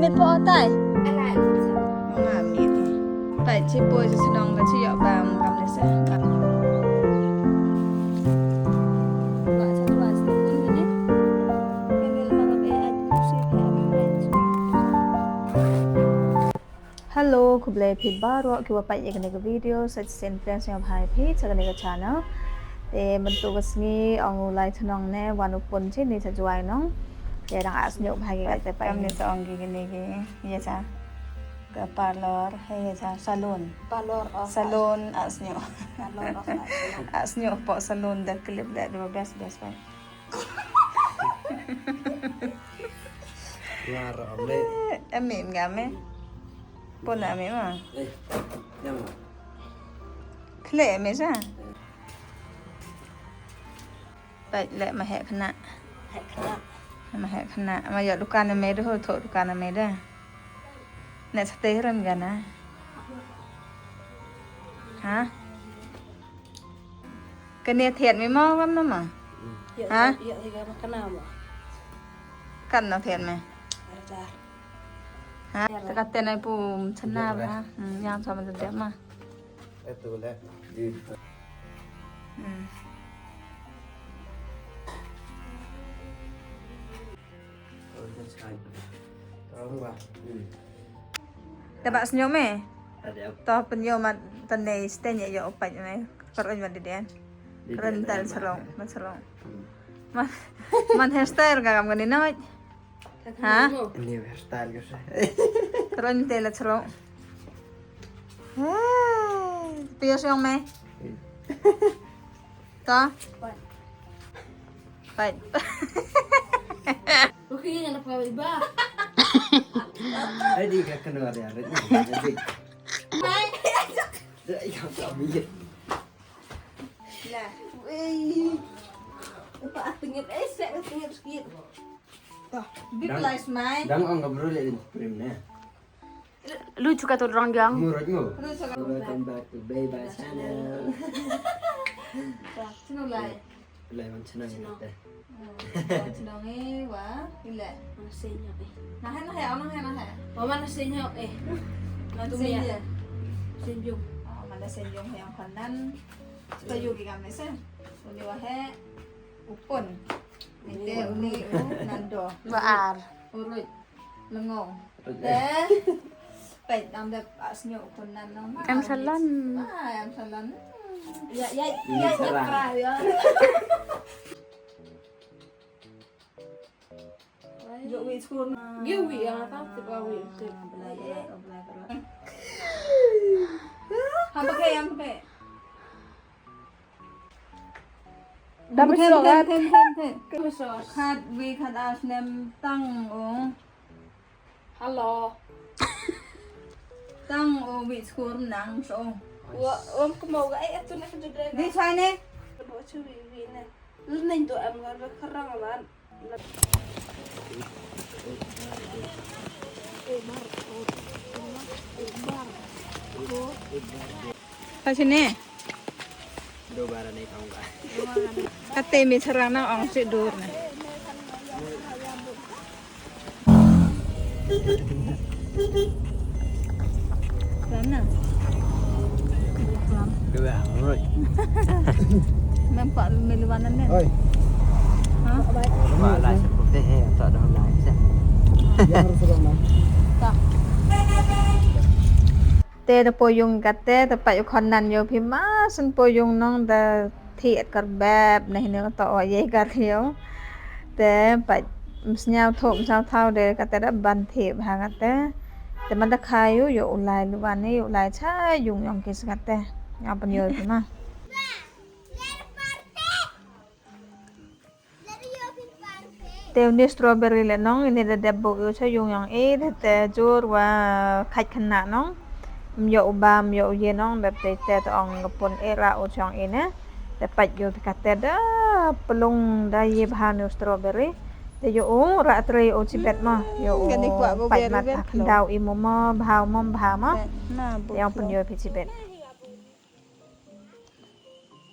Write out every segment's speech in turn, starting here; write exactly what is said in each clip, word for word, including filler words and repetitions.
Poi tai. Nga mih te. Peit, chi poi sha shnong ba chi ïoh bam kam ne se. Hello, khublei phi baroh kiwa peit ïa kane ka video, sa shisien pdiang sngewbha ïa phi sha kane ka channel. Te mynta ka sngi ong u lai chnong ne wan u pun chini sha Jowai nong. Te dang ah sniewbha ki kate peit. Kam ne sa ong ki kine ki ïa cha ka parlor, he ïa cha salon. Parlor of salon ah sniew. Parlor of ah sniew. Ah sniew pok salon da clip da dua best best peit. Ngar ame. Ame ngam eh. Pun ame ma. Eh, yang ma. Khle ame sa. Peit leh ma heh khynnah. Heh khynnah. Ma heh khynnah. Ma ïoh dukan ame de ho, thoh dukan ame de. Neh sa te ren gana. Ha? Kane thied me mo kam na ma? Ïa, ha? Ïa, ïa, ma kana ma? Kan na thied me. Arta. Ha? Ïa, te ka te nai pu chana ba. Hmm, yang sama de ma. Eto le. Hmm. Te ba snyo me. To pynyo ma tane sten ya yo opat me. Kar on ma de den. Kar on tal sarong, ma sarong. Man, man hairstyle ka kam kani na. Ha? Ni hairstyle ka sa. Kar on te la sarong. Pio song me. To. Pat. Oke, ngana pa iba. Ai di ka kena ada ada. Mai. Dah yang kami. Lah. Wei. Apa ah, tengit eh sek tengit sikit. Big lies mai. Dang ong ka bro le prim ne. Lu chuka tu rong jang. Murut mu. Welcome back to Beba Channel. Sino lai. Lai wan channel ni te. Channel ni wa ile. Mana senyok eh. Nah, nah, nah, nah. Mama na senyok eh. Mana senyok. Senyum. Mana senyum yang kanan. Tayu ki kami sen. Uni wa he. Upun. Nite uni u nando. Baar. Urut. Lengong. Te. Peit am dep asnyo upun nan nong. Am salon. Ah, am salon. Ya, ya, ya, ya, pra, ya. Yo wi school. Yo wi ya ta ti ba wi. Belai, belai, belai, belai. Apa ke, apa ke? Dam them, them, them, them, them. Khat wi khat ar snem tang o. Hello. Tang o wi skur nang so. Wa, wa kmo ga ai atu na ka jodre. Di sai ne. Ba chu wi wi ne. Lu nen do am ga ba kharang lan. Ka sini. Kate mi charang na ong si dur na. Ram na. Dua orang. Nampak meliwanan kan? Oi. Ha? Ba lai sa putih eh, tak ada lai sa. Dia harus orang mana? Tak. Te da poi yung kate, te pat yu khon nan yu phi ma, syn poi yung nong da thied karbep, na hini to o ye kar yu. Te pat msnyaw tho, msnyaw thaw de kate da ban thied bha kate. Te man da kha yu, yu u lai lu ban yu u lai cha yung yong ki sa kate. Yang pynyoh phi ma. Te uni strawberry le nong, ini da dep bok yu cha yung yong i, te jur wa khait khynnah nong. Myo u ba, myo u ye nong, da te te ong ka pun e ra u chong i ne. Te pat yu phi kate da plung da ye bha uni strawberry. Te yu u ra tre u chibet ma, yu u pat mat khyndaw i mo ma, bha mo bha ma. Yang pun yu phi chibet.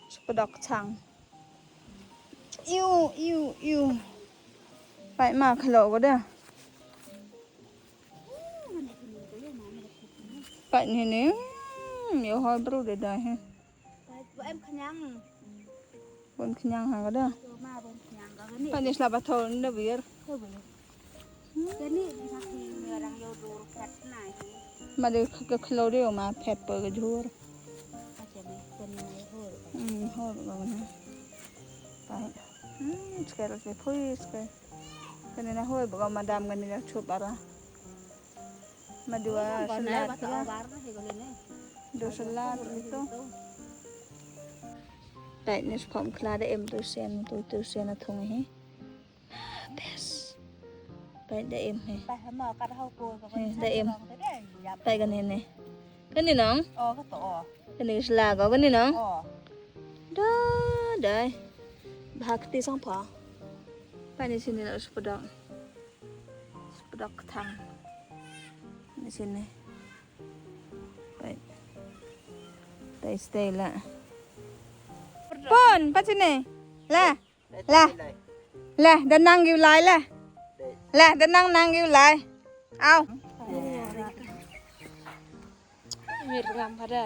Spadok chang. Iu, iu, iu. Pai ma khalo ko da. Pat ni ni. Hmm, yo hoi bru de da he. Ba em khñiang. Bun khñiang ha ka da. Yo ma bun khñiang ka ni. Pat ni sla ba thol ni da wir. Ka ni ni ha ki ni orang yo dur kat na hi. Ma de ka khlo de ma phet pa ka jhur. Acha ni, ka ni na hol. Hmm, hol ka na. Pat. Hmm, skai ras ni phui skai. Ka ni na hol ba ka madam ka ni na chup ara. Madua salad ya. Do salad gitu. Pait ni sphom kla da em tu sen tu tu sen a thung hi. Best. Pait da em hi. Pait ha ma ka hau ko ko. He, da em. Pait ka ni ni. Ka ni nong? Oh, ka to. Ka ni sla ko ka ni nong? Oh. Da dai. Bhakti sang pha. Pait ni sini na spadok. Spadok thang. Ni sini. Pait. Pait stay la. Pon, pat sini. La. La. La, da nang gi u lai la. La, da nang nang gi u lai. Au. Mir ngam pada.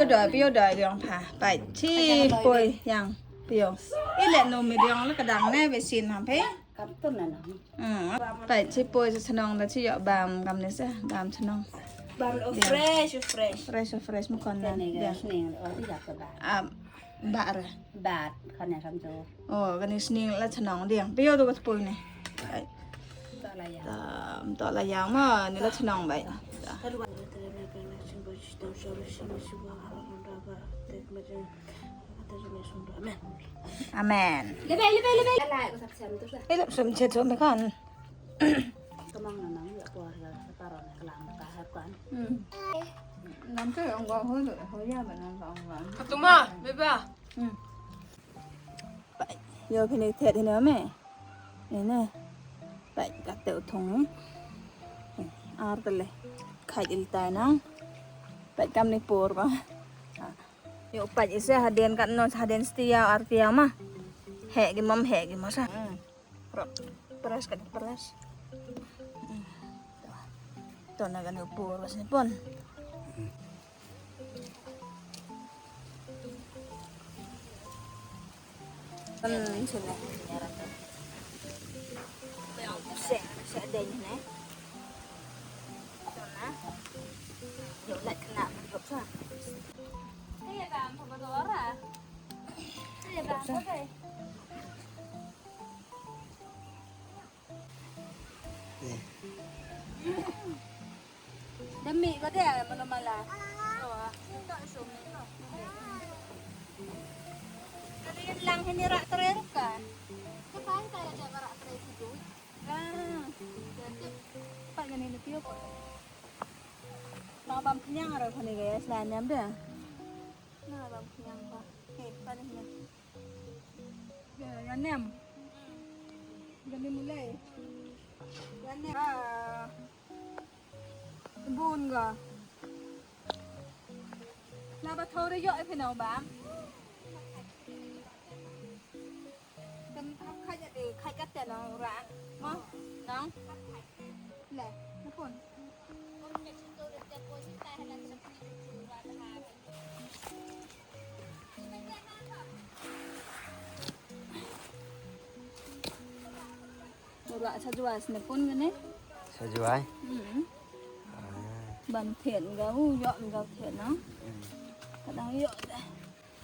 Pio doi, pio doi liang pha. Pait chi poi yang pio. I le no mi liang la ka dang ne ve sin ha phe. Kam tun na nang. Hmm. Pait chi poi sa chnong da chi yo bam kam ne sa bam chnong. Bam o fresh, o fresh. Fresh, o fresh mu kon na. Te ne ga sning o ti yak ba. Am, ba ra. Bat, kan ya kam jo. Oh, kan ni sning la chnong diang. Pio do ka poi ne. Ai. To la ya. Tam, to la ya ma, ni la chnong bai. Amen. Amen. Lebe, lebe, lebe. Ai, la, ko sap sem tu sa. Ai, la, sem che tu me kan. Kamang na nang ya por la, paron ka lang ka hap kan. Hmm. Nam tu ong wa ho, ho ya ba nam ong wa. Katuma, beba. Hmm. Pait, yo phi ne thet hi ne me. Ne ne. Pait, ka te u thong. Ar te le. Khai il tai nang. Pait, kam ni por ba. Yo pait ise hadien kat no hadien stia ar tia ma. He gi mam he gi ma sa. Press kat press. To na kan ni por ba sini pon. Hmm, sini. Sek, sek dei ni. Tuna. Yo, lek kena, yo, sa. Iya, kan, apa tu orang? Iya, kan, apa? Demi ko de mano mala. Oh, ah. Ka de lang hini rak trai rukan. Ka pai ka de rak trai situ. Ah. Pai ka ni ni pio ko. Ma bam kenyang rak hini guys, la nyam de. Na bam kenyang pa. Hei, pa ni ni. Ya, ya nem. Ga ni mulai. Ya nem. Ah. Bun ga. Na ba thau re yo e phe nau ba. Kan hap khai ja de, khai kat ja nau ra. Mo, nang. Le, na pun. Ura sa jua sne pun gane. Sa jua? Hmm. Ah. Ban thied ga u yo ga thied na. Hmm. Kadang yo.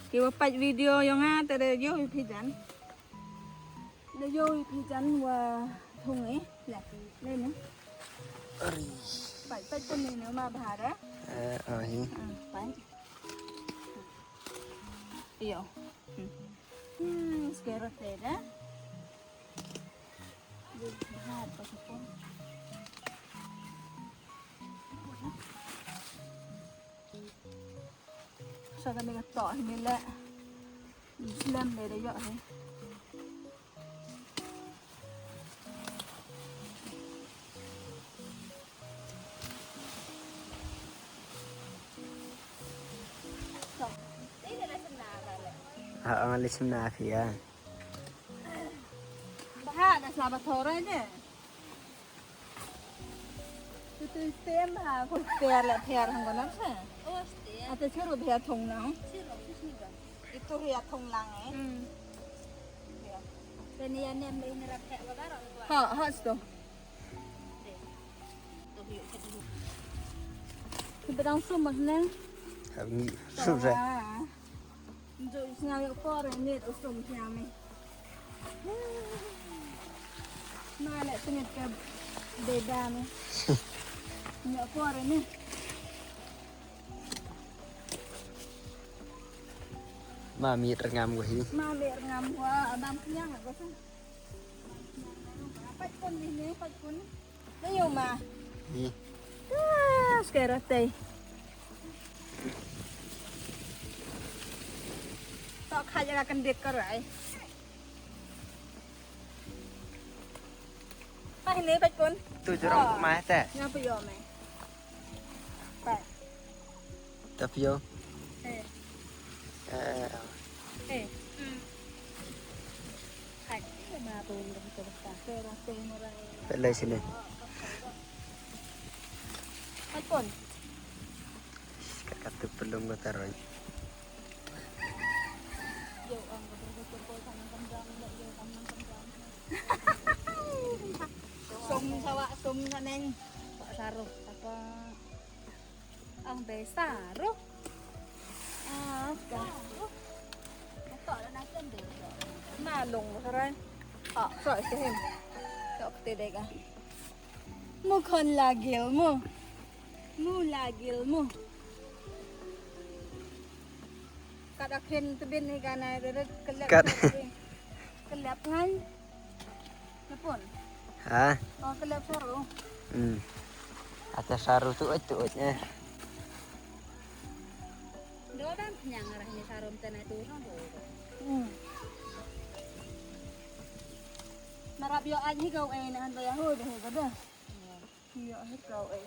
Ki wa pait video yo nga te de yo phi jan. De yo phi jan wa thung eh. Le, le ne. Ari. Pait pait pun ne ma bhara. Eh, ahi. Ah, pait. Yo. Hmm, skerot te da. Di bahar pa sa pun. Sa kane ka toh hi ni le. Slem le da yo hi. Ha, ang alis na phi ya. Baha da sla ba thora je. Tu tu tem ha ko per la per hang ko na sa. Oh, stem. Ate churu bia thong lang. Churu, churu. Itu bia thong lang eh. Hmm. Ya. Bani ya nem bani rap hek ba ro. Ha, ha sto. Bedang sum mas neng. Hab ngi sum sa. Njo sñiaw ïoh por ni u sum sñiaw ni. Ma leh tngit ka beda ni. Ïoh por ni. Ma miet rngam ko hi. Ma miet rngam ko abang sñiaw ko sa. Pat kun ni ni pat kun. Ayo ma. Hi. Ah, sekarang teh. Tok kha jaka kendit ka rai. Pah ni pat kun. Tu jrong mai te. Nya pa yo me. Pah. Tapio. Eh. Eh. Eh. Hmm. Hai. Ma tu ni tu ta. Pelai sini. Hai pon. Kat kat tu pelung ko taroi. Yo ang ko tu ko ko kan kan jam yo kan kan jam. Som sawa som saneng. Pak Saruh apa? Ang besa ro. Ah, ka. Tok na kem de. Na long ka rai. Ah, so ite hem. Tok te de ka. Mu khon lagil mu. Mu lagil mu. Kat akhin tebin ni ka nai de kelep. Kat. Kelep ngai. Napun. Ha? Oh, kelep saru. Hmm. Ata saru tu oi tu oi eh. Do dan kenyang arah ni saru mtena tu kan tu. Hmm. Marap yo aji kau eh nahan bayahu deh kada. Iya, akhir kau eh.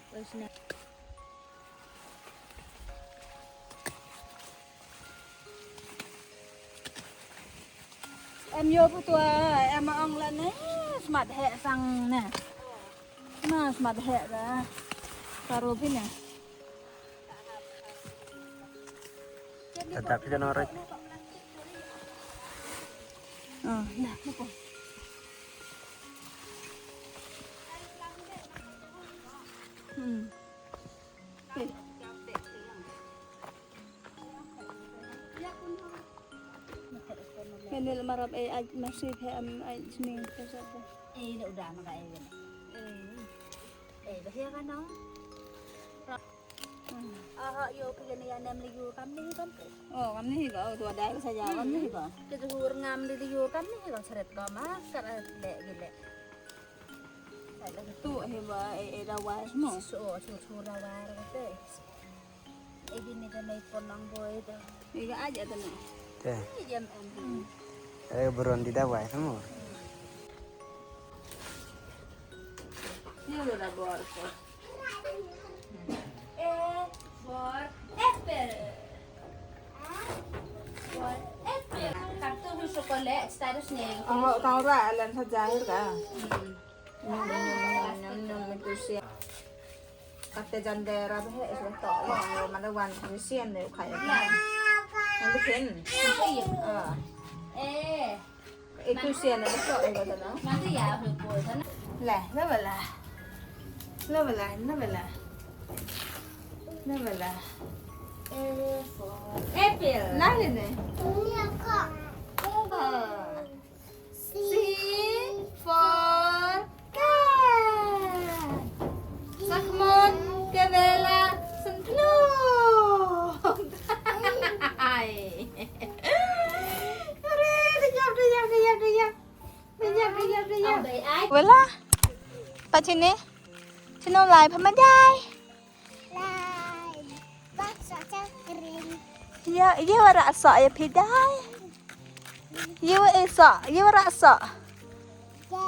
Terus ni. Em yo putua, em ong la ne, smat hek sang ne. Ma smat hek ka. Karo phi ne. Tetap kita norek. Oh, nah, apa? Hmm. Eh. Menil marap eh aj masih he am aj sini kesat. Eh, dah udah maka eh. Eh, dah ya kan no? Aha, yo ke ni ya nem liu kam ni kam. Oh, kam ni ko, tu ada saja kam ni ko. Ke tu hur ngam di liu kam ni ko seret ko ma, seret le gile. Tu he ba eh, eh, dawai semua. So, so, so dawai kata. Eh, bini kan eh, ponang boy tu. Iga aja tu ni. Te. Jam em. Eh, buron di dawai semua. Ni udah dah bor ko. A for apple. For apple. Kartu du chocolate, status ni. Oh, kau ra alam sa jahir ka. Hmm. Nam nam nam nam itu siap. Kata janda rabe he sudah tok lo mana wan mesian deh kaya. Yang bikin. Apa ya? Ah. Eh. Itu sian ada tok eh kata no. Nanti ya, boleh sana. Lah, lah bala. Lah bala, lah bala. Lah bala. A for apple. Lah ni. Ini aku. Oh. C for cat. Sakmon, kebela, sentlu. Hai. Are, dejap, dejap, dejap, dejap. Dejap, dejap, dejap. Wala. Pat sini. Sini lai phamadai. Lai. Bak sa chakring. Ya, ya wara sa ya pidai. Ya wa sa, ya wara sa. Ya.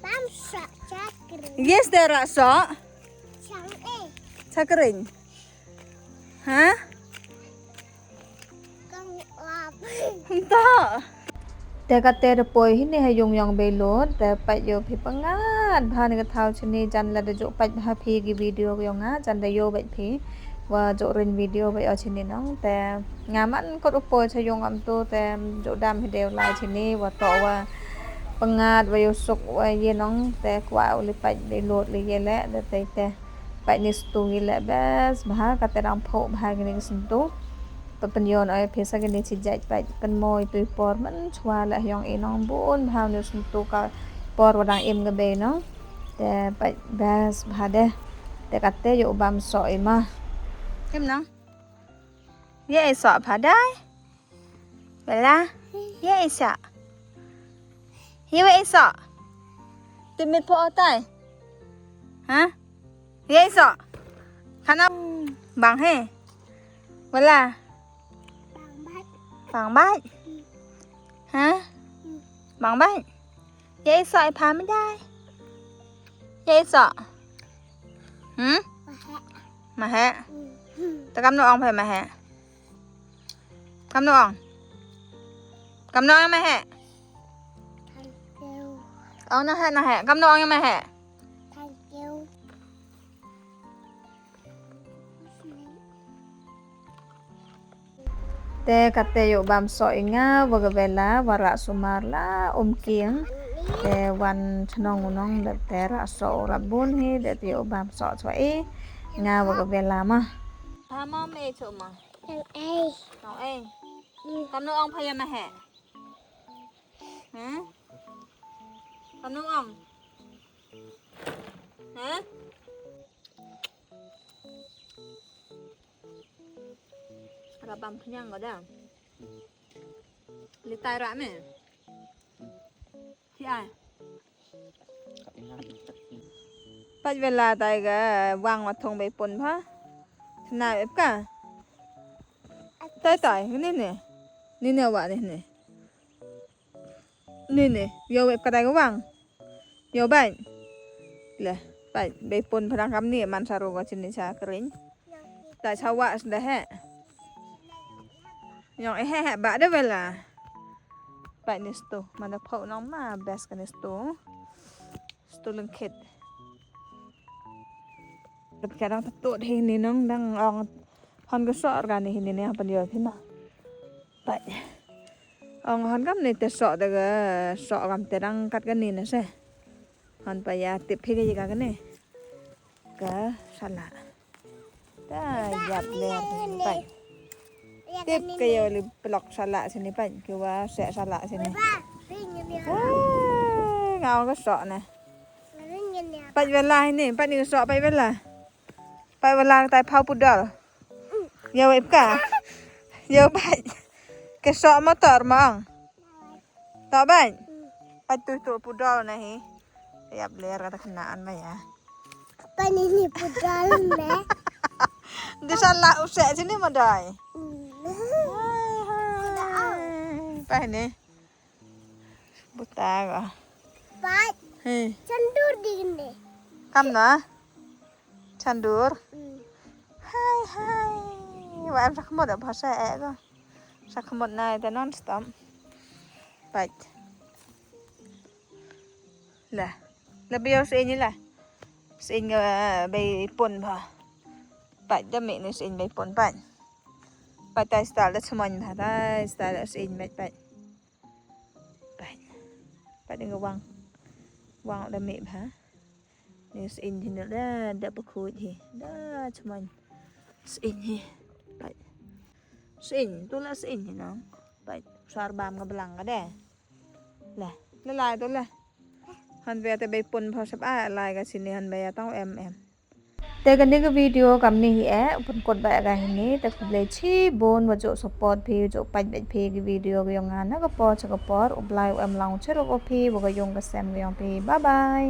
Bam sa chakring. Yes, dara sa. Chang eh. Chakring. Ha? Nta. Te kate da poi hi ne ha yung yong Beilot, te pait yo phi pyngat bha ne ka thaw chini jan la da jok pait bha phi ki video yong nga, jan da yo bait phi. Wa jok rin video bait o chini nong, te nga man kot u poi cha yung am tu, te jok dam hi deu lai chini, wa to wa pyngat, wa yo suk, wa ye nong, te kwa u li pait Beilot li ye le, da te te. Pait ni stu ngi le bes bha, kate dang pho bha kini ki sentu. Pa pynyon oi pisa kini chi jait pait pynmoi tui por man chwa le yong i nong bun bha ni sentu ka por wa dang im ka bei nong. Te pait bes bha de. Te kate yo bam so i ma. Im nong. Ye i so bha dai. Bella, ye i so. Ye we i so. Timit pho otai. Ha? Ye i so. Khana bang he. Bella. Bang bai. Ha? Bang bai. Ye i so i pha mi dai. Ye i so. Hmm? Ma he. Ta kam no ong pha ma he. Kam no ong. Kam no ong ma he. Ong na he na he. Kam no ong ma he. Te kate yo bam so i nga wa ka Bella wa ra sumar la um king. Te wan chnong unong da te ra so ra bun hi da te yo bam so chwa i nga wa ka Bella ma. Pha ma me cho ma. Nong ei. Nong ei. Kam no ong pha ya ma he. Hmm? Kam no ong. Ha? Ra bam khñiang ko da. Li tai ra me. Ti ai. Pait Bella tai ka wang wa thong bei pun pha. Tna ep ka. Tai tai ni ni. Ni ni wa ni ni. Ni ni, yo wep ka dai ka wang. Yo bai. Le, bai, bai pun pha dang kam ni man sa ru ka chini sa kring. Ta sa wa sa da he. Yong e he he ba da Bella. Bai ni stu, man da phau nong ma bes ka ni stu. Stu lengkit. Kat ka dang tatut hi ni nong dang ong hon ka sok ka ni hi ni ni hon pan yo phi ma. Bai. Ong hon kam ni te sok da ka sok kam te dang kat ka ni na se. Hon pa ya tip phi ka yi ka ni. Ka sala. Ta yap le bai. Tip ka yo li pelok sala sini bai. Ki wa se sala sini. Ai, nga ong ka sok na. Bai Bella hi ni, bai ni ka sok bai Bella. Bai Bella tai phau pudol. Yo ip ka. Yo bai. Ka sok motor ma ong. To bai. Bai tu tu pudol na hi. Yap ler kata kena an ma ya. Apa ni ni pudol ne? Di sala u se sini ma dai. Hmm. Hai, hai. Bai ni. Buta ko. Pat. He. Chandur di ne. Kam na? Chandur. Hmm. Hai, hai. Wa em sakmot da bhasa e ko. Sakmot na ita non stop. Pat. La. La bio se ni la. Se ni, eh, bei pon ba. Pat da me ni se bei pon pat. Pat tai stal da chmon ba. Tai stal da se ni pat. Pat. Pat ding wang. Wang da me ba. Ni seiñ hi na da, da pakhuid hi. Da chmon. Seiñ hi. Pat. Seiñ, tu la seiñ hi nong. Pat. Sar bam ka blang ka de. La, la la tu la. Han be te bei pun pha sap a lai ka sini han be ya tau em em. Te kane ka video kam ni hi eh, pun kot ba ka hi ni, te khublei chibun wa jok support phi, jok pait bait phi ki video ka yong nga na ka por cha ka por, u Blai u em lang u cherok o phi, wa ka yong ka sem ka yong phi. Bye bye.